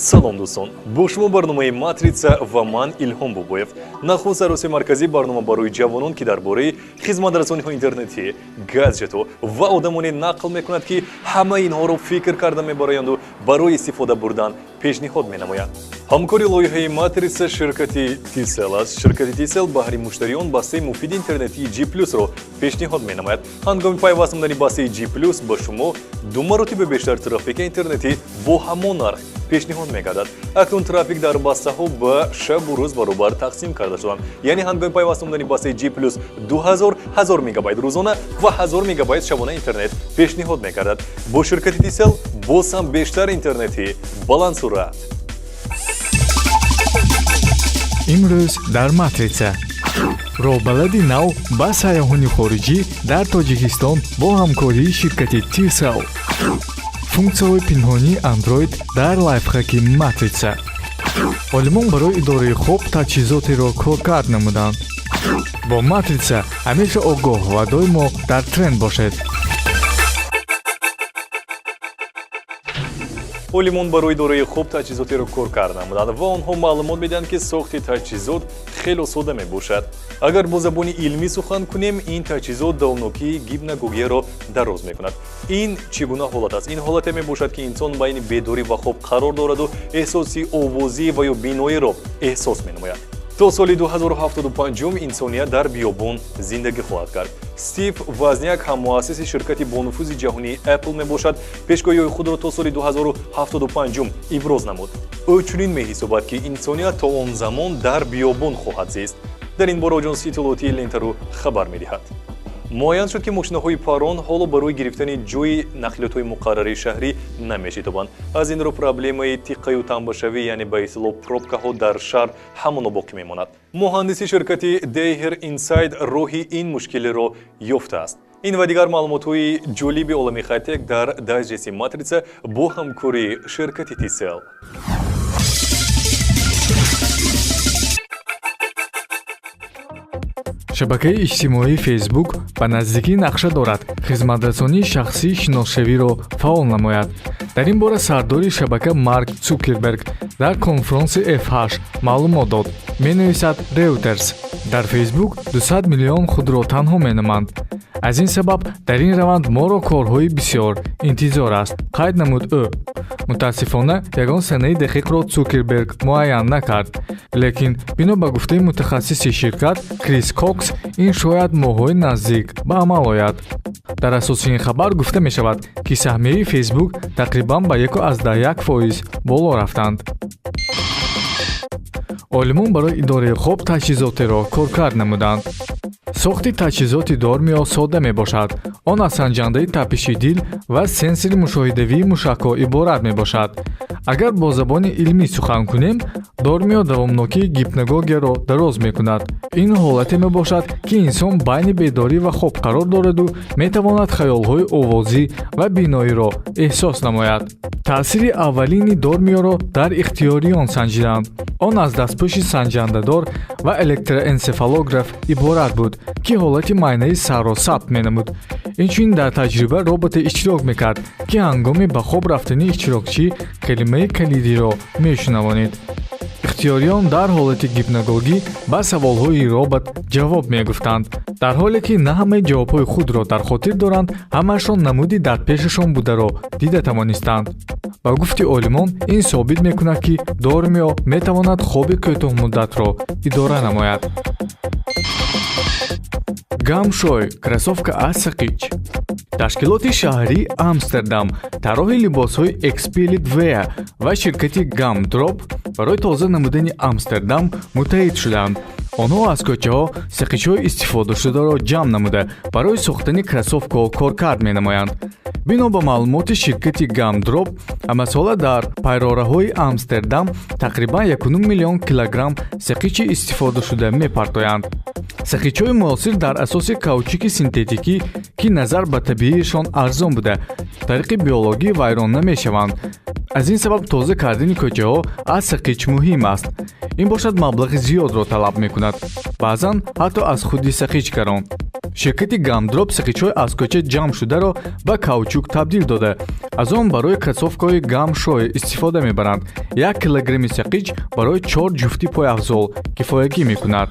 Салом, дӯстон, бо шумо барномаи «Матрица» ва ман, Илҳом Бобоев. Нахуст арӯси марказӣ, барнома барои ҷавонон, ки дар бораи хизматрасониҳои интернетӣ, гаджету ва одамоне нақл мекунад, ки ҳамаи инҳоро фикр карда мебароянду барои истифода бурдан пешниҳод менамояд. Ҳамкори лоиҳаи «Матрица» ширкати Тисел аст. Ширкати Тисел баҳри муштариён бастаи муфиди интернетии G Плюсро пешниҳод менамояд. Ҳангоми пайваст намудани бастаи G Плюс ба шумо ду маротиба бештар трафики интернетӣ бо ҳамон нарх пешниҳод мегардад. Акнун трафик дар бастаҳо ба шабу рӯз баробар тақсим карда шуданд, яъне ҳангоми пайваст намудани бастаи G Плюс 2000 1000 мегабайт рӯзона ва 1000 мегабайт шабона интернет пешниҳод мегардад. Бо ширкати Тисел боз ҳам бештар интернети баландсуръат. Имрӯз дар «Матрица»: роҳбалади нав ба сайёҳони хориҷӣ дар Тоҷикистон бо ҳамкории ширкати Тисел, функсияҳои пинҳонии Андроид дар лайфхаки «Матрица», олимон барои идораи хоб таҷҳизотеро коркард намуданд. Бо «Матрица» ҳамеша огоҳ ва доимо дар тренд бошед. Олимон барои идораи хоб таҷҳизотеро коркард намуданд ва онҳо маълумот медиҳанд, ки сохти таҷҳизот хело сода мебошад. Агар бо забони илмӣ сухан кунем, ин таҷҳизот давомнокии гипнагогияро дароз мекунад. Ин чӣ гуна ҳолат аст? Ин ҳолате мебошад, ки инсон байни бедорӣ ва хоб қарор дораду эҳсоси овозӣ ва ё биноиро эҳсос менамояд. То соли 2075 инсоният дар биёбон зиндагӣ хоҳад кард. Стив Возняк, ҳаммуассиси ширкати бонуфузи ҷаҳонии Apple мебошад, пешгӯиҳои худро то соли 2075 иброз намуд. Ӯ чунин меҳисобад, ки инсоният то он замон дар биёбон хоҳад зист. Дар ин бора оҷонсии иттилоотии Лентару хабар медиҳад. Муайян шуд, ки мошинаҳои парон ҳоло барои гирифтани ҷои нақлиётҳои муқаррарии шаҳрӣ намешитобанд. Аз ин рӯ проблемаи тиққаю тамбашавӣ, яъне ба истилоҳ пробкаҳо дар шаҳр ҳамоно боқӣ мемонад. Муҳандиси ширкати Dayher Insight роҳи ин мушкилиро ёфтааст. Ин ва дигар маълумотҳои ҷолиби олами хайтек дар дайҷести «Матрица» бо ҳамкории ширкати Тисел. Шабакаи иҷтимоии Фейсбук ба наздикӣ нақша дорад хизматрасонии шахсии шиносшавиро фаъол намояд. Дар ин бора сардори шабака Марк Цукерберг дар конфронси F8 маълумот дод, менависад Реутерс. Дар Фейсбук 200 миллион худро танҳо меноманд. Аз ин сабаб дар ин раванд моро корҳои бисёр интизор аст, қайд намуд ӯ. Мутаассифона, ягон санаи дақиқро Цукерберг муайян накард, лекин бино ба гуфтаи мутахассиси ширкат Крис Кокс, ин шояд моҳҳои наздик ба амал ояд. Дар асоси ин хабар гуфта мешавад, ки саҳмияи Фейсбук тақрибан ба 1,1% боло рафтанд. Олимон барои идораи хоб таҷҳизотеро коркард намуданд. Сохти таҷҳизоти Дормио содда мебошад. Он аз санҷандаи тапиши дил ва сенсори мушоҳидавии мушакҳо иборат мебошад. Агар бо забони илмӣ сухан кунем, Дормио давомнокии гипногогияро дароз мекунад. Ин ҳолате мебошад, ки инсон байни бедорӣ ва хоб қарор дораду метавонад хаёлҳои овозӣ ва биноиро эҳсос намояд. Таъсири аввалини Дормиоро дар ихтиёриён санҷиданд. Он аз дастпӯши санҷандадор ва электроэнсефалограф иборат буд, ки ҳолати майнаи сарро сабт менамуд. Инчунин дар таҷриба роботе иштирок мекард, ки ҳангоми ба хоб рафтани иштирокчӣ калимаи калидиро мешунавонид. Ихтиёриён дар ҳолати гипногогӣ ба саволҳои робот ҷавоб мегуфтанд. Дар ҳоле ки на ҳамаи ҷавобҳои худро дар хотир доранд, ҳамаашон намуди дар пешашон бударо дида тавонистанд. Ба гуфти олимон, ин собит мекунад, ки Дормио метавонад хоби кӯтоҳмуддатро идора намояд. Гамшой кроссовка аз сақич. Ташкилоти шаҳрии Амстердам, тарроҳи либосҳои Экспилит Веа ва ширкати Гамдроп барои тоза намудани Амстердам муттаҳид шуданд. Онҳо аз кӯчаҳо сақичҳои истифодашударо ҷамъ намуда, барои сохтани кроссовкаҳо коркард менамоянд. Бино ба маълумоти ширкати Гамдроп, ҳамасола дар пайрораҳои Амстердам тақрибан 1 миллион килограмм сақичи истифодашуда мепартоянд. Сақичҳои муосир дар асоси каучуки синтетикӣ, ки назар ба табииашон арзон буда, тариқи биологӣ вайрон намешаванд. Аз ин сабаб тоза кардани кӯчаҳо аз сақич муҳим аст. Ин бошад маблағи зиёдро талаб мекунад, баъзан ҳатто аз худи сақичгарон. Ширкати Гамдроп сақичҳои аз кӯча ҷамъ шударо ба каучук табдил дода, аз он барои кроссовкаҳои гамшой истифода мебаранд. 1 килограмми сақич барои чор ҷуфти пойафзол кифоягӣ мекунад.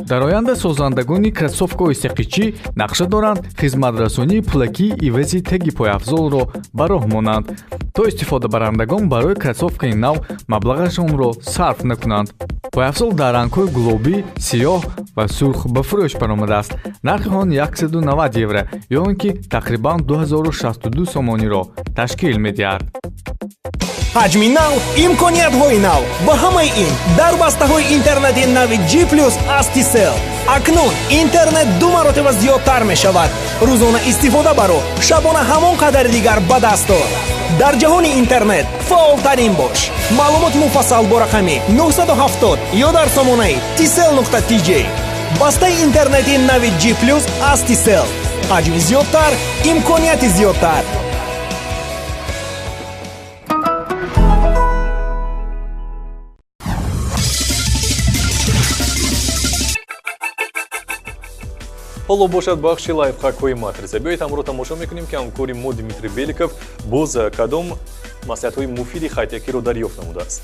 Дар оянда созандагони кроссовкаҳои сақичӣ нақша доранд хизматрасонии пулакии ивази теги пойафзолро ба роҳ монанд, то истифодабарандагон барои кроссовкаи нав маблағашонро сарф накунанд. Пойафзол дар рангҳои гулобӣ, сиёҳ ва сурх ба фурӯш баромадааст. Нархи он 190 евро ё он ки тақрибан 2062 сомониро ташкил медиҳад. Ҳаҷми нав, имкониятҳои нав ва ҳамаи ин дар бастаҳои интернети нави G плюс аз Тисел. Акнун интернет ду маротиба зиёдтар мешавад. Рӯзона истифода баро, шабона ҳамон қадари дигар ба даст ор. Дар ҷаҳони интернет фаъолтарин бош. Маълумоти муфассал бо рақами 970 ё дар сомонаи tcell.tj. Бастаи интернети нави G плюс аз Тисел: ҳаҷми зиёдтар, имконияти зиёдтар. Ҳоло бошад бахши лайфхакҳои «Матрица». Биёед, ҳамроҳ тамошо мекунем, ки ҳамкори мо Дмитрий Беликов боз кадом маслиҳатҳои муфиди хайтякиро дарёфт намудааст.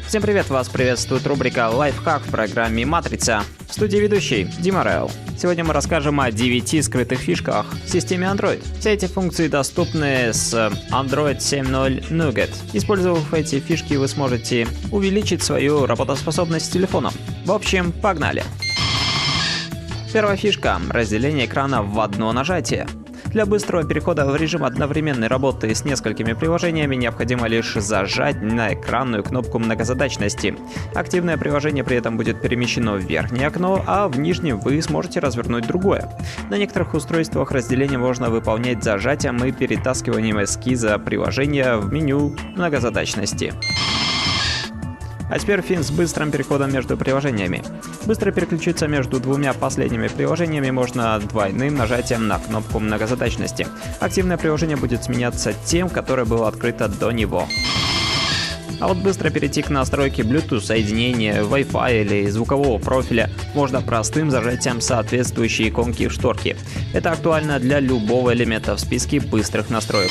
Всем привет! Вас приветствует рубрика «Лайфхак» в программе «Матрица». В студии ведущий Дима Рэл. Сегодня мы расскажем о 9 скрытых фишках в системе Android. Все эти функции доступны с Android 7.0 Nougat. Использовав эти фишки, вы сможете увеличить свою работоспособность с телефоном. В общем, погнали! Первая фишка – разделение экрана в одно нажатие. Для быстрого перехода в режим одновременной работы с несколькими приложениями необходимо лишь зажать на экранную кнопку многозадачности. Активное приложение при этом будет перемещено в верхнее окно, а в нижнем вы сможете развернуть другое. На некоторых устройствах разделение можно выполнять зажатием и перетаскиванием эскиза приложения в меню многозадачности. А теперь финт с быстрым переходом между приложениями. Быстро переключиться между двумя последними приложениями можно двойным нажатием на кнопку многозадачности. Активное приложение будет сменяться тем, которое было открыто до него. А вот быстро перейти к настройке Bluetooth соединения, Wi-Fi или звукового профиля можно простым зажатием соответствующей иконки в шторке. Это актуально для любого элемента в списке быстрых настроек.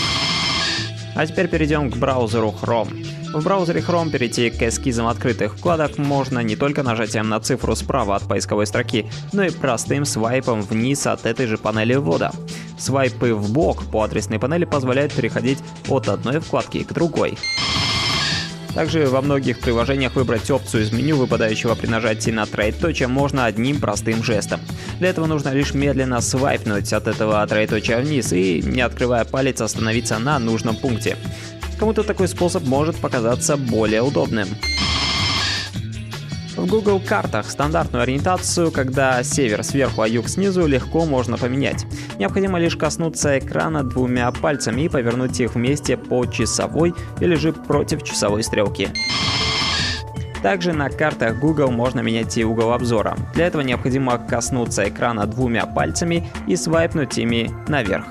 А теперь перейдем к браузеру Chrome. В браузере Chrome перейти к эскизам открытых вкладок можно не только нажатием на цифру справа от поисковой строки, но и простым свайпом вниз от этой же панели ввода. Свайпы в бок по адресной панели позволяют переходить от одной вкладки к другой. Также во многих приложениях выбрать опцию из меню, выпадающего при нажатии на троеточие, можно одним простым жестом. Для этого нужно лишь медленно свайпнуть от этого троеточия вниз и, не открывая палец, остановиться на нужном пункте. Кому-то такой способ может показаться более удобным. В Google картах стандартную ориентацию, когда север сверху, а юг снизу, легко можно поменять. Необходимо лишь коснуться экрана двумя пальцами и повернуть их вместе по часовой или же против часовой стрелки. Также на картах Google можно менять и угол обзора. Для этого необходимо коснуться экрана двумя пальцами и свайпнуть ими наверх.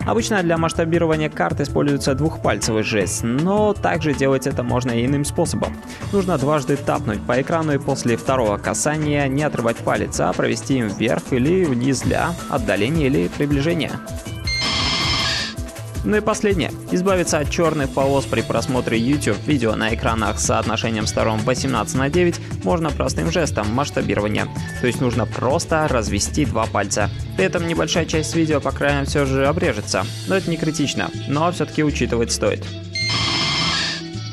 Обычно для масштабирования карт используется двухпальцевый жест, но также делать это можно и иным способом. Нужно дважды тапнуть по экрану и после второго касания не отрывать палец, а провести им вверх или вниз для отдаления или приближения. Ну и последнее. Избавиться от черных полос при просмотре YouTube видео на экранах с соотношением сторон 18:9 можно простым жестом масштабирования. То есть нужно просто развести два пальца. При этом небольшая часть видео по краям все же обрежется. Но это не критично, но все-таки учитывать стоит.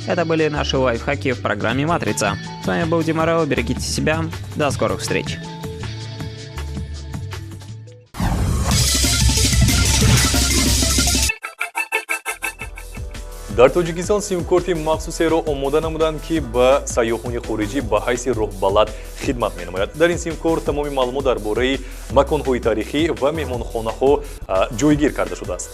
Это были наши лайфхаки в программе «Матрица». С вами был Дима Рэо, берегите себя, до скорых встреч! Дар Тоҷикистон симкорти махсусеро омода намуданд, ки ба сайёҳони хориҷӣ ба ҳайси роҳбалад хидмат менамояд. Дар ин симкорт тамоми маълумот дар бораи маконҳои таърихӣ ва меҳмонхонаҳо ҷойгир карда шудааст.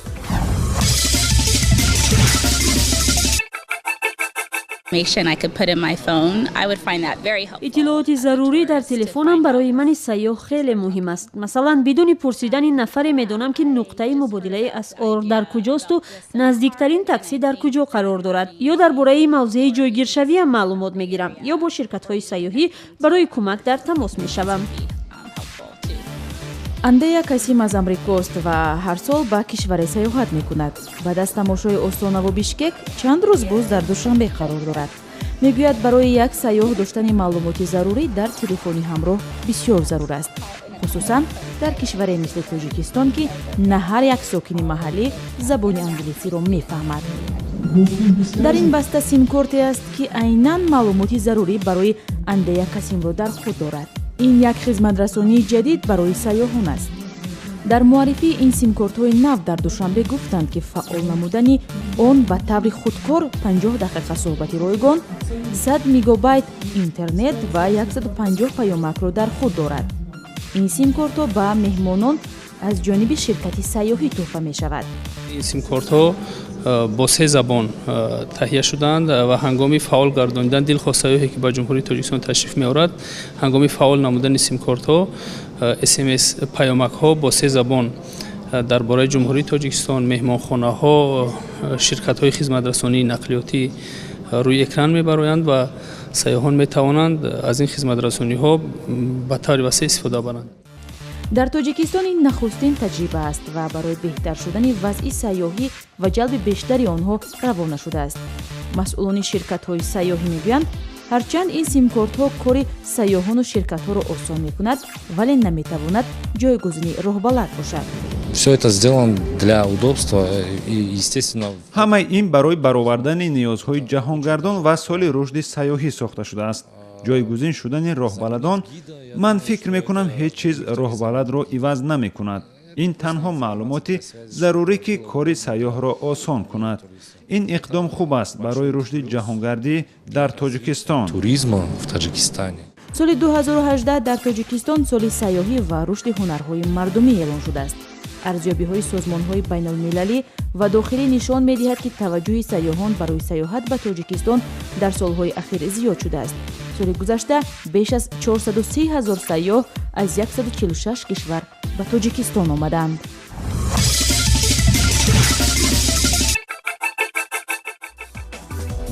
Иттилооти зарурӣ дар телефонам барои мани сайёҳ хеле муҳим аст. Масалан, бидуни пурсидани нафаре медонам, ки нуқтаи мубодилаи асъор дар куҷосту наздиктарин таксӣ дар куҷо қарор дорад, ё дар бораи мавзеи ҷойгиршавиам маълумот мегирам, ё бо ширкатҳои сайёҳӣ барои кӯмак дар тамос мешавам. Андея Касим аз Амрикост ва ҳар сол ба кишваре сайёҳат мекунад. Баъд аз тамошои Остонаву Бишкек чанд рӯз боз дар Душанбе қарор дорад. Мегӯяд, барои як сайёҳ доштани маълумоти зарурӣ дар телефони ҳамроҳ бисёр зарур аст, хусусан дар кишваре мисли Тоҷикистон, ки на ҳар як сокини маҳаллӣ забони англисиро мефаҳмад. Дар ин баста симкорте аст, ки айнан маълумоти зарурӣ барои Андея Касимро дар худ дорад. Ин як хизматрасонии ҷадид барои сайёҳон аст. Дар муаррифии ин симкортҳои нав дар Душанбе гуфтанд, ки фаъол намудани он ба таври худкор 50 дақиқа суҳбати ройгон, 100 мегабайт интернет ва 150 паёмакро дар худ дорад. Ин симкортҳо ба меҳмонон аз ҷониби ширкати сайёҳӣ тӯҳфа мешавад. Ин симкортҳо бо се забон таҳия шуданд ва ҳангоми фаъол гардонидан дилхоҳ сайёҳе, ки ба Ҷумҳурии Тоҷикистон ташриф меорад, ҳангоми фаъол намудани симкортҳо смс паёмакҳо бо се забон дар бораи Ҷумҳурии Тоҷикистон, меҳмонхонаҳо, ширкатҳои хизматрасонии нақлиётӣ рӯи экран мебароянд ва сайёҳон метавонанд аз ин хизматрасониҳо ба таври васеъ истифода баранд. Дар Тоҷикистон ин нахустин таҷриба аст ва барои беҳтар шудани вазъи сайёҳӣ ва ҷалби бештари онҳо равона шудааст. Масъулони ширкатҳои сайёҳӣ мегӯянд, ҳарчанд ин симкортҳо кори сайёҳону ширкатҳоро осон мекунад, вале наметавонад ҷойгузини роҳбалад бошад. Всё это сделано для удобства и, естественно. Ҳамаи ин барои баровардани ниёзҳои ҷаҳонгардон ва соли рушди сайёҳӣ сохта шудааст. Ҷойгузин шудани роҳбаладон, ман фикр мекунам, ҳеҷ чиз роҳбаладро иваз намекунад. Ин танҳо маълумоти зарурӣ, ки кори сайёҳро осон кунад. Ин иқдом хуб аст барои рушди ҷаҳонгардӣ дар Тоҷикистон. Туризма в Таджикистане. Соли 2018 дар Тоҷикистон соли сайёҳӣ ва рушди ҳунарҳои мардумӣ эълон шудааст. Арзёбиҳои созмонҳои байналмилалӣ ва дохилӣ нишон медиҳад, ки таваҷҷӯҳи сайёҳон барои сайёҳат ба Тоҷикистон дар солҳои ахир зиёд шудааст. Соли гузашта беш аз 430 ҳазор сайёҳ аз 146 кишвар ба Тоҷикистон омаданд.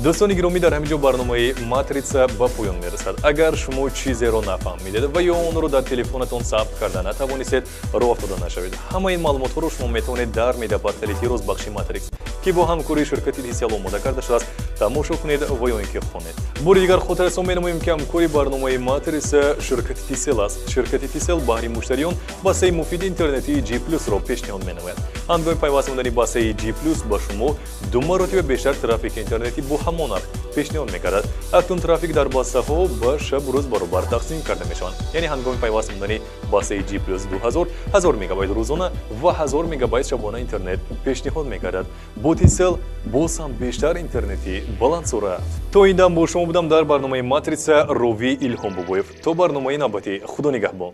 Дӯстони гиромӣ, дар ҳамин ҷо барномаи «Матрица» ба поён мерасад. Агар шумо чизеро нафаҳмидед ва ё онро дар телефонатон сабт карда натавонистед, роҳ афтода нашавед. Ҳамаи ин маълумотҳоро шумо метавонед дар медиапортали Тирӯз, бахши «Матрикс», ки бо ҳамкории ширкати Тисел омода карда шудааст, тамошо кунед ва ё ин ки хонед. Бори дигар хотиррасон менамоем, ки ҳамкори барномаи «Матрица» ширкати Тисел аст. Ширкати Тисел баҳри муштариён бастаи муфиди интернетии G Плюсро пешниҳод менамояд. Ҳангоми пайваст намудани бастаи G Плюс ба шумо ду маротиба бештар трафики интернетӣ бо ҳамон нарх пешниҳод мегардад. Акнун трафик дар бастаҳо ба шабу рӯз баробар тақсим карда мешаванд. Яъне ҳангоми пайваст намудани бастаи G Плюс 2000, 1000 мегабайт рӯзона ва 1000 мегабайт шабона интернет пешниҳод мегардад. Бо Тисел боз ҳам бештар интернети баландсуръат. То ин дам бо шумо будам дар барномаи «Матрица» ровӣ Илҳом Бобоев. То барномаи навбатӣ, Худо нигаҳбон.